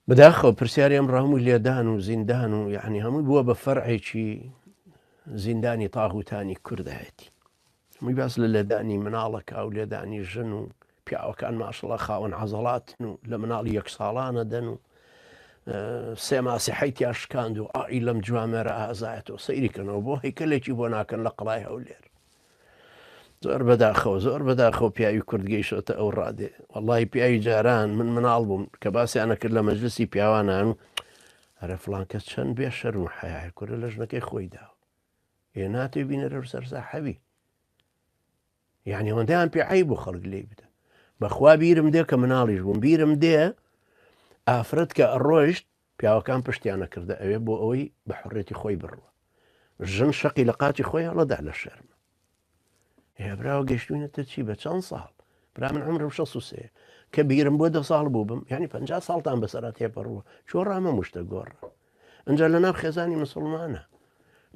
بەداخەوە پرسیاری ئەمڕۆ هەمووی لێدان و زیندان و یعنی هەمووی بووە بە فەرعێکی زیندانی تاغوتانی کوردایەتی. هەمووی باس لە لێدانی مناڵەکە و لێدانی ژن و پیاوەکان ماشەڵا خاوەن عەزەڵاتن و لە مناڵی یەک ساڵانە دەن و سێ ماسیحەی تیا شکاند و ئای لەم جوامێرە ئازایەتەوە سەیری کەنەوە بۆ هەیکەلێکی بۆ ناکەن لە قەڵای هەولێر. زۆر بەداخەوە زۆر بەداخەوە پیاوی کورد گەیشتۆتە ئەو ڕادێ وەڵی پیاوی جاران من مناڵ بووم کە باسیانە کرد لە مەجلسی پیاوانان و ئەرە فڵان کەس چەند بێ شەرم و حەیایە کورە لە ژنەکەی خۆی داوە ئێ ناتێ بینەرە سەر ساحەبی یعنی ئەوەندەیان پێ عیب بوو خەڵک لێی بدە بەخوا بیرم دێ کە مناڵیش بووم بیرم دێ ئافرەت کە ئەڕۆیشت پیاوەکان پشتیان ئەکردە ئەوێ بۆ ئەوەی بە حڕێتی خۆی بڕوە ژن شەقی لە قاچی خۆی هەڵەدا لە شەرمە هێبراوە گەشتوینەتە چی بە چەند ساڵ برا من عمرم 63 کە بیرم بۆ دە ساڵ بوو بم یعنی 50 ساڵتان بەسەرا تێپەڕووە چۆ ڕامە مشتە گۆڕە ئەجا لە ناو خێزانی مسلمانە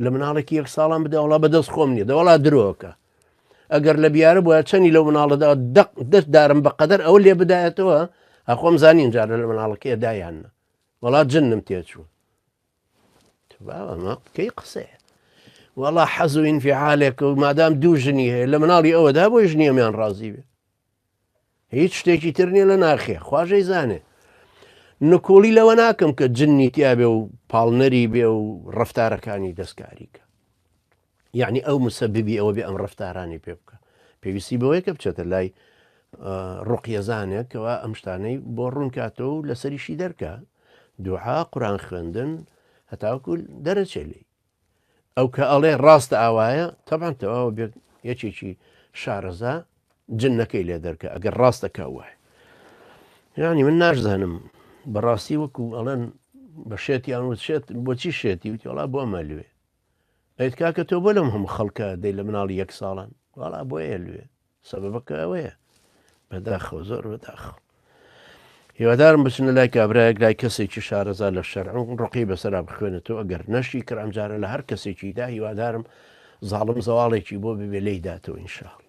لە مناڵێکی یەک ساڵان بدە وڵا بەدەست خۆم نییە دەوەڵا درۆکە ئەگەر لە بیارە بووە چەنی لەو مناڵەدا دەق دەست دارم بەقەدەر ئەو لێ بدایەتەوە ئەخۆم زانین جارە لە مناڵەکەی دایان وەڵا جنم تێچوو باوەمە کەی قسەیە وەڵا حەز و ئینفعالێک و مادام دوو ژنی هەیە لە مناڵی ئەوەدا بۆی ژنی ئەمیان ڕازی بێ هیچ شتێکی تر نییە لە ناخێ خواژەی زانێ نکوڵی لەوە ناکەم کە جنی تیاابێ و پاڵنەری بێ و ڕفتارەکانی دەستکاریکە یعنی ئەو مسەببی ئەوە بێ ئەم ڕفتارانی پێ بکە پێویستی بەوەیە کە بچێتە لای ڕقیەزانێک کەوا ئەم شتانەی بۆ ڕوونکاتەوە و لەسەریشی دەرکە دوعا قوران خوێندن هەتاوەکو دەرەچێ لێی ئەو کە ئەڵێ ڕاستە ئاوایە تەبان تەواوە بێت یەکێکی شارەزا جنەکەی لێ دەرکە ئەگەر ڕاستە کە وایە یعنی من ناشزانم بەڕاستی وەکو ئەڵێن بە شێتیان وت شێت بۆچی شێتی وتی وڵا بۆ مەلوێ ئەیت کاکە تۆ بۆ لەم هەموو خەڵکە دەی لە مناڵی یەک ساڵان وەڵا بۆیە لوێ سەبەبەکە ئەوەیە بەداخەوە زۆر بەداخەوە هیوادارم بچنە لای کابرایەک لای کەسێکی شارەزا لە شەرع و ڕقی بەسەرا بخوێنێتەوە ئەگەر نەشی کرد ئەمجارە لە هەر کەسێکی دا هیوادارم زاڵم زەواڵێکی بۆ ببێ لێی داتەوە ئینشاءاللە.